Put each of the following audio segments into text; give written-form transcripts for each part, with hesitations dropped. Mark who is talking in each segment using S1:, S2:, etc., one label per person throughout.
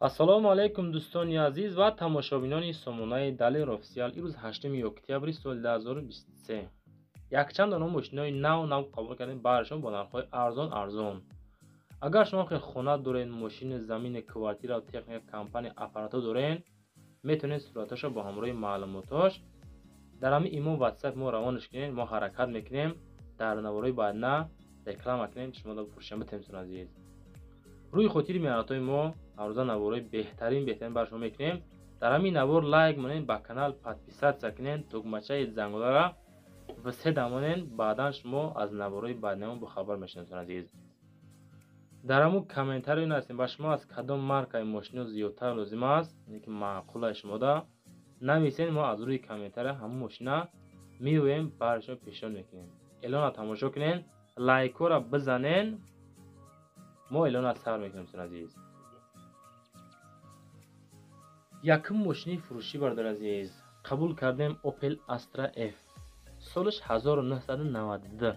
S1: Ассалому алайкум дӯстони азиз ва тамошобинони сомонаи Далер Офисиал. Имрӯз 8 октябри соли 2023. Якчанд дона мошинои нав нав қабул кардем баршон бо нархҳои арзон арзон. Агар шумо хел хона доред, мошини, замини, квартира, техника, компания, аппарато доред, метавонед сураташро бо ҳамроҳи маълумотош дар ҳамин имо WhatsApp мо равонаш кунед. Мо ҳаракат мекунем дар навораи баъдна реклама кунем, шумо да фурӯшам битем. Дӯстони азиз, рӯи хотири меҳнатҳои мо ҳаррӯза навораи беҳтарин беҳтарин бар шумо мекунем. Дар ҳамин навор лайк монед, ба канал подписаться кунед, тугмачаи зангулара васеда монед, баъдан шумо аз навораи баъднамо бохабар мешавед. Дӯстони азиз, дар ҳамун комментарио нависед ба шумо аз кадом маркаи мошино зиёдтар лозим аст, яъне ки маъқулаи шумода нависед. Мо аз рӯи комментария ҳамун мошина меоем бар шумо пешниҳод мекунем. Эълонро тамошо кунед, лайкҳоро бизанед, мо эълонро сар мекунем. Дӯстони азиз, якум мошини фурӯшӣ бародари азиз қабул кардем Opel Astra F, солаш 1992,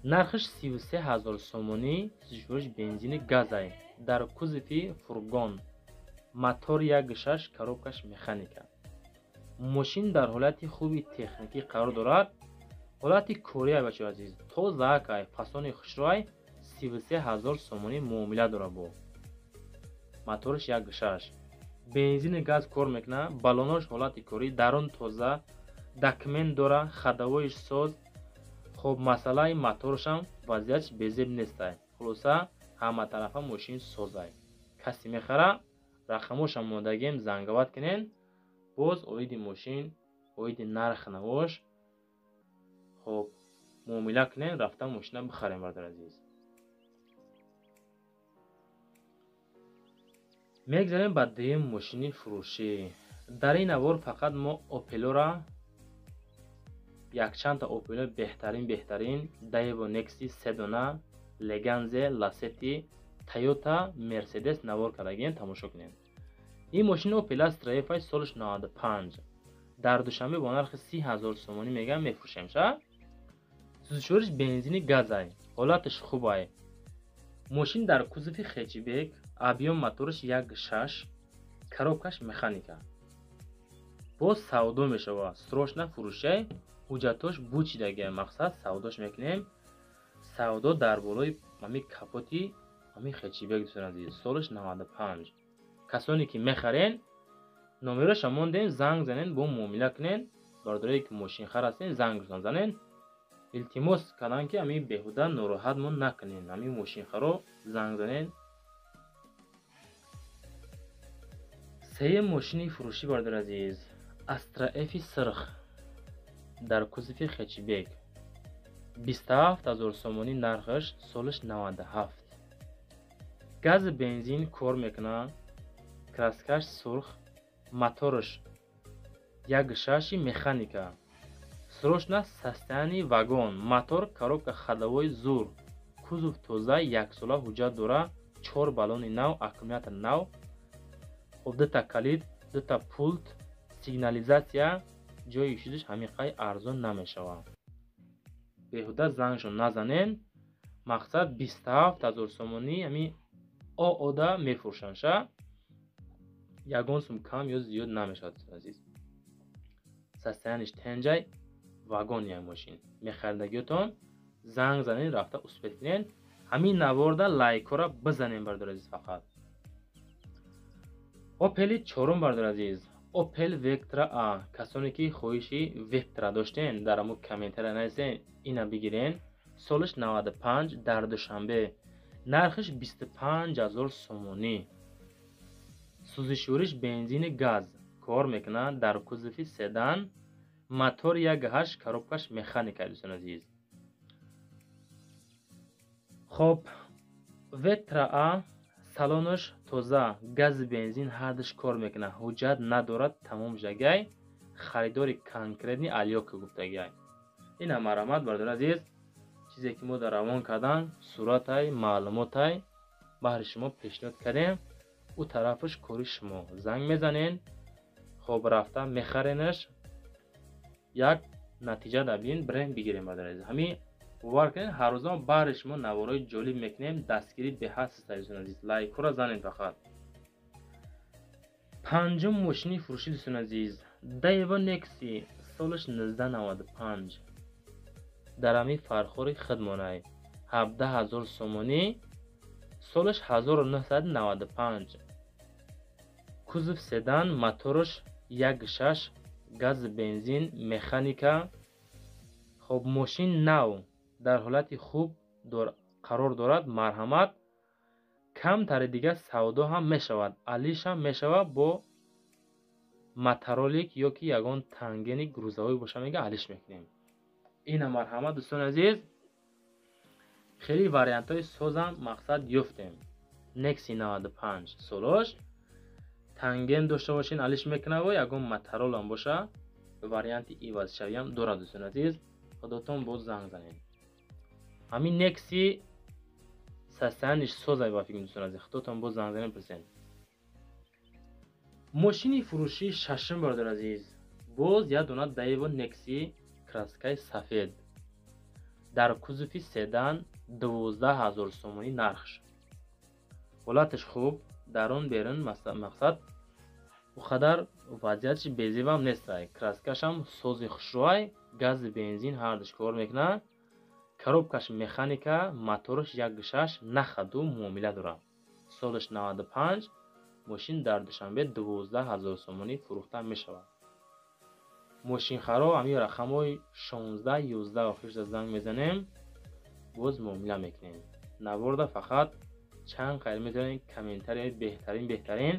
S1: нархаш 33 000 сомонӣ, сӯзишвориш бензини газай, дар кузови фургон, мотор 1.6, коробкаш механика. Мошин дар ҳолати хуби техникӣ қарор дорад, ҳолати кория бачаҳои азиз тозаакай, фасони хушрӯай. 33 000 сомонӣ муомила дорад, бо мотораш 1.6, бензини газ кор мекунад, баллонош ҳолати корӣ, дарун тоза, документ дора, ходовоиш соз. Хоб, масъалаи моторашам вазъиятш безеб нестай. Хулоса, ҳаматарафа мошин созай. Касе мехара, рақамошам мондагем, занговат кунен, боз оиди мошин, оиди нарх навош хоб муомила кунен, рафта мошина бихарем. Бародари азиз, мегзарем ба дуюм мошини фурӯшӣ. Дар ин навор фақат мо Опелора, якчандта Опело беҳтарин беҳтарин, Daewoo Nexi се дона, Леганзе, Ласети, Тойота, Мерседес навор кардагем, тамошо кунед. Ин мошини Opel Astra F солаш 95, дар Душанбе бо нархи 30 000 сомонӣ мегам мефурӯшем. Ша сӯзишвориш бензини газай, ҳолаташ хубай. Мошин дар кузови хэтчбек, объём мотораш 1.6, коробкаш механика. Боз савдо мешавад, срочно фурӯшай, ҳуҷҷатош бучидагия, мақсад савдош мекунем. Савдо дар болои ҳамин капоти ҳамин хэтчбек. Дӯстони азиз, солаш 95. Касоне ки мехарен, номероша мондем, занг занен, бо муомила кунен. Бародарое ки мошинхар ҳастен, зангшон занен. Илтимос кардам, ки ҳамин беҳуда нороҳатмон накунен, ҳамин мошинхаро занг занен. Сеюм мошини фурӯшӣ, бародари азиз, Astra F сирх дар кузови хэтчбек, 27 000 сомонӣ нархаш, солаш 97, гази бензин кор мекунад, краскаш сурх, мотораш 1.6 механика, срочно состояние вагон, мотор, коробка ходовой зур, кузов тоза, яксола ҳуҷҷат дора, чор баллони нав, аккумулятор нав. Хоб, дута калид, дута пулт, сигнализация, ҷои шудаш ҳамиқай арзон намешавад. Беҳуда зангшон назанен. Мақсад 27 000 сомонӣ ҳамин оода мефурӯшанд, ша ягон сум кам ё зиёд намешавад. Азиз, состояниеш тенҷай, вагон як мошин. Мехаридагиётон занг занен, рафта успеть кунен. Ҳамин наворда лайкҳоро бизанен, бародари азиз. Фақат Опели чорум, бародари азиз, Opel Vectra A. Касоне ки хоҳиши Vectra доштен, дар ҳамун комментария нависен, ина бигирен. Солаш 95, дар Душанбе нархаш 25 000 сомонӣ, сӯзишвориш бензини газ кор мекунад, дар кузови седан, мотор 1.8, коробкаш механика. Дӯстони азиз, хоб, Vectra A салонаш тоза, гази бензин ҳардуш кор мекунад, ҳуҷҷат надорад, тамом шудагай, харидори конкретный алёка гуфтагай. Ина марҳамат, бародари азиз, чизе ки мо дар равон кардан, суратай, маълумотай баҳри шумо пешниҳод кардем. Ӯ тарафаш кори шумо, занг мезанен, хоб, рафта мехаренаш, як натиҷа дабин бирем бигирем. Бародари азиз, ҳамин бовар кунед, ҳаррӯза мо баҳри шумо наворҳои ҷолиб мекунем. Дастгирӣ беҳад, дӯстони азиз, лайкҳоро занед фақат. Панҷум мошини фурӯшӣ дӯстони азиз, Daewoo Nexi солаш 1995 дар ҳамин Фархори хидмонай 17000 сомонӣ, солаш 1995, кузов седан, мотораш 1.6, газ бензин, механика. Хоб, мошин нав дар ҳолати хуб қарор дорад. Марҳамат, камтари дигар савдо ҳам мешавад, алиш ҳам мешавад бо моторолик ё ки ягон тангени грузовой боша, мега алиш мекунем. Ина марҳамат дӯстони азиз, хеле вариантҳои созам мақсад ёфтем. Nexi 95 солош танген дошта бошин, алиш мекунаву ягон моторол ҳам боша, варианти ивазшавиам дорад дӯстони азиз. Худотон боз занг занед. Ҳамин Nexi состояниш созай ба фикр дӯстони азиз, худотон боз занг занед пурсед. Мошини фурӯшии шашум бародари азиз, боз як дона Daewoo Nexi краскаи сафед дар кузови седан 12000 сомонӣ нархш. Ҳолаташ хуб, дар он берун мақсад у қадар вазъиятш безебам нестай. Краскашам сози хушрӯай, гази бензин ҳардуш кор мекунад, коробкаш механика, мотораш 1.6, нахаду муомила дорад. Солаш 95, мошин дар Душанбе 12000 сомонӣ фурӯхта мешавад. Мошинхаро ҳамин рақамҳои 16 11 охирша занг мезанем, боз муомила мекунем. Наворда фақат чанд қайр метавонед комментарияи беҳтарин беҳтарин.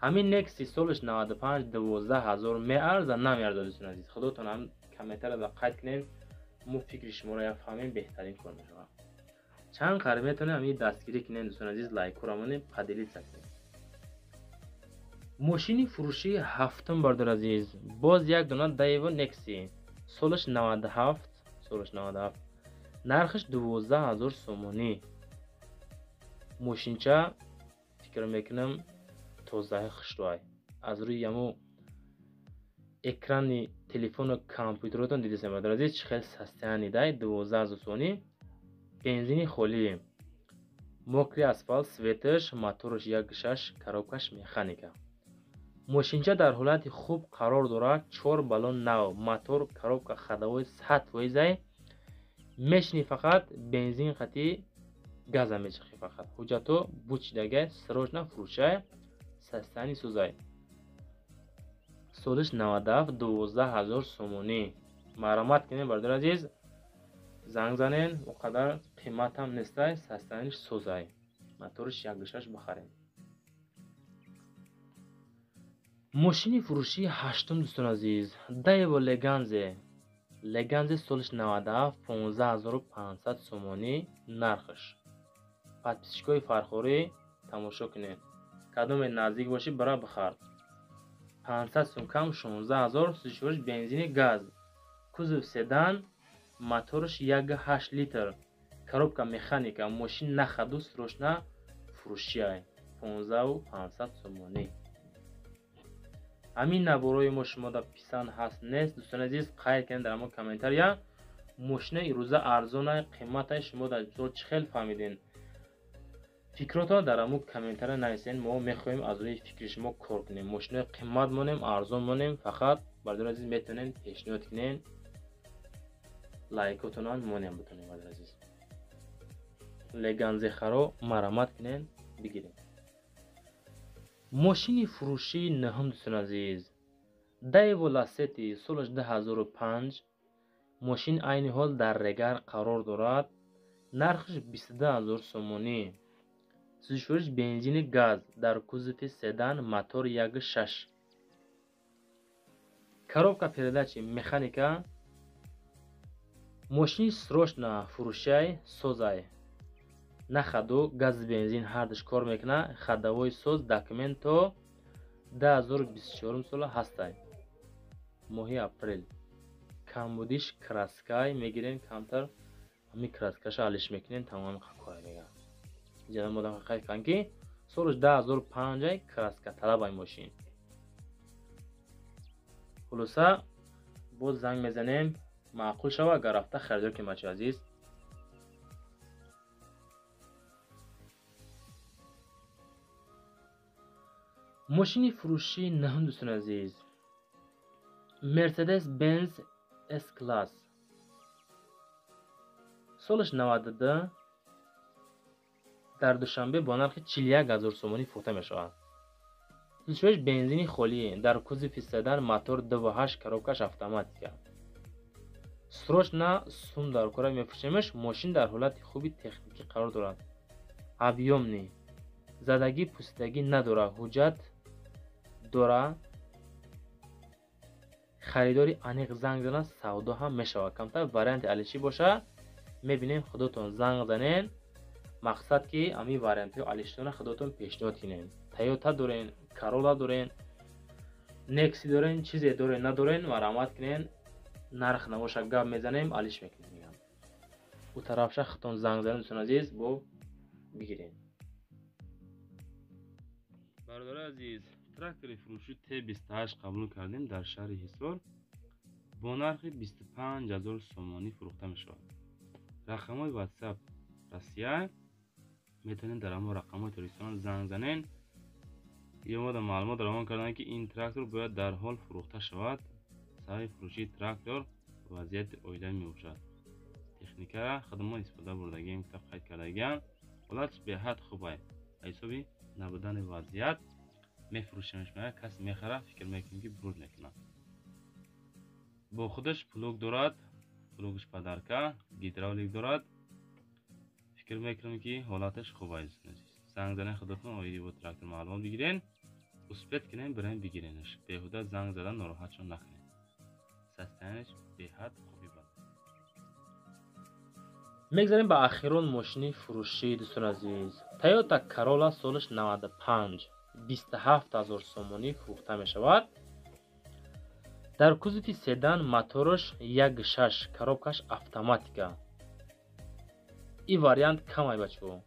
S1: Ҳамин Nexi солаш 95 12000 меарза намеарза дӯстони азиз. Худотон ҳам комментарияда қайд кунед, мо фикри шуморо як фаҳмем, беҳтарин кор мешавад. Чанд қайр метавонед ҳамин дастгирӣ кунед дӯстони азиз, лайкҳоро монед, поделиться кунед. Мошини фурӯшии ҳафтум бародари азиз, боз як дона Daewoo Nexi солаш 97, солаш 97, нархаш 12000 сомонӣ. Мошинча фикр мекунам тозаи хушрӯай. Аз рӯи ҳамо экрани телефону компютеротон дидесем бародари азиз, чӣ хел состояние дай. 12000 сомонӣ, бензини холӣ, мокри асфалт, светаш, мотораш 1.6, коробкаш механика. Мошинча дар ҳолати хуб қарор дорад, 4 баллон нав, мотор, коробка ходовой 100%. Мешини фақат бензин қати газа мечахӣ фақат. Ҳуҷҷато бучидагай, срочно фурӯшай, состояние созай. Солиш 97, 12000 сомонӣ. Марҳамат кунед бародари азиз, занг занед, он қадар қиматам нестай, состояниш созай. Моториш 1.6 бихарем. Мошини фурӯшии ҳаштум дӯстони азиз, Daewoo Leganze. Leganze солиш 97, 15500 сомонӣ нархш. Подписчикои Фархорӣ тамошо кунед. Кадоме наздик бошӣ бара бихар. 500 сум кам 16000, сӯзишвориш бензини газ. Кузов седан, мотораш 1.8 литр, коробка механика, мошин нахаду срочно фурӯшиай. 15500 сомонӣ. Ҳамин наворои мо шумода писанд ҳаст нест дӯстони азиз, қайд кунед дар ҳамон комментария. Мошина ирӯза арзонай, қиматай шумо дар мисол чӣ хел фаҳмиден? Фикротонро дар ҳамон комментария нависен, мо мехоҳем аз рӯи фикри шумо кор кунем. Мошинаи қимат монем, арзон монем, фақат бародари азиз метавонед пешниҳод кунед, лайкотонам монем битонем бародари азиз. Леганзехаро марҳамат кунед бигиред. Мошини фурӯшии нӯҳум дӯстони азиз, Daewoo Lacetti солаш 2005, мошин айни ҳол дар Регар қарор дорад, нархаш 22000 сомонӣ. Сӯзишвориш бензини газ дар кузови седан, мотор 1.6, коробка передачи механика. Мошини срочно фурӯшай, созай. Нахаду газ бензин ҳардуш кор мекунад, ходовой соз, документ то 2024 сола ҳастай, моҳи апрел. Камбудиш краскай мегирем, камтар ҳамин краскаша алиш мекунем, тамоми кор мегардад. Иҷозат модам қайд кунам ки солаш 2005 краска талабай мошин. Хулоса боз занг мезанем, маъқул шава агар рафта харидор кунем бачаи азиз. Мошини фурӯшии наҳум, дӯстони азиз, Мерседес Бенз С класс, солаш 92, дар Душанбе бо нархи 41 000 сомонӣ фурӯхта мешавад. Сӯзишвориш бензини холӣ, дар кузови седан, мотор 2,8, коробкаш автоматика. Срочно сум дар кора, мефурӯшемаш. Мошин дар ҳолати хуби техникӣ қарор дорад, объёмный, задагӣ пусидагӣ надорад, ҳуҷҷат дора. Харидори аниқ занг занад, савдо ҳам мешавад. Камтар варианти алишӣ боша, мебинем, худотон занг занен. Мақсад ки ҳамин вариантҳои алишитона худотон пешниҳод кунем. Тойота дорен, Карола дорен, Некси дорен, чизе дорен, надорен, марҳамат кунен, нарх набоша, гап мезанем, алиш мекунем, мегам. Ӯ тарафша худтон занг занед, дӯстони азиз, бо бигирем.
S2: Бародари азиз, трактори фурӯшӣ Т28 қабул кардем, дар шаҳри Ҳисор бо нархи 25 000 сомонӣ фурӯхта мешавад. Рақамҳои WhatsApp Россия, метавонед дар ҳамон рақамҳои Тоҷикистон занг занен. Ё маълумот равон карданд, ки ин трактор бояд дар ҳол фурӯхта шавад. Сабаби фурӯшии трактор вазъияти оилавӣ мебошад. Техникара худамон истифода бурдагием, китоб қайд кардагиам. Ҳолатш беҳад хуб ай. Ба ҳисоби набудани вазъият мефурӯшемш. Мега, касе мехара, фикр мекунем, ки бурд мекунад. Бо худаш плуг дорад, плугш подарка, гидравлик дорад. Фикр мекунем, ки ҳолаташ хуб ай. Занг занен, худатон оиди бо трактор маълумот бигирен. Успеть кунем, бирем бигиренаш. Беҳуда занг задан нороҳатшон накунед. Состоянияш беҳад хуби бад.
S1: Мегзарем ба ахирон мошини фурӯшӣ, дӯстони азиз. Тойота Карола, солаш 95, 27 000 сомонӣ фурӯхта мешавад. Дар кузови седан, мотораш 1,6, коробкаш автоматика. Ин вариант камай, бачаҳо.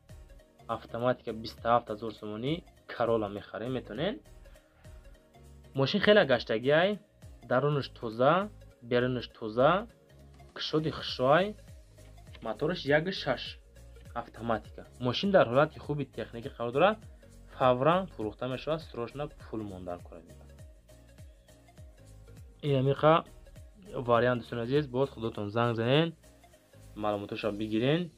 S1: Автоматика, 27 000 сомонӣ Карола мехарем, метонен. Мошин хеле гаштагиай, дарунаш тоза, берунаш тоза, кушоди хушрӯай, мотораш 1,6, автоматика. Мошин дар ҳолати хуби техникӣ қарор дорад, фавран фурӯхта мешавад, срочно пул мондан кора. Ин амиқа вариант, дӯстони азиз, боз худотон занг занен, маълумоташро бигирен.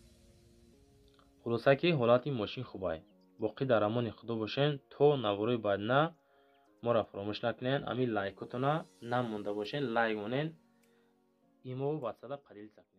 S1: Хулоса ки ҳолати мошин хубай. Боқӣ дар амони худо бошен то наворои баъдина. Моро фаромӯш накунен, ҳамин лайкотона намонда бошен, лайк монен, имо ватсапа поделиться кунед.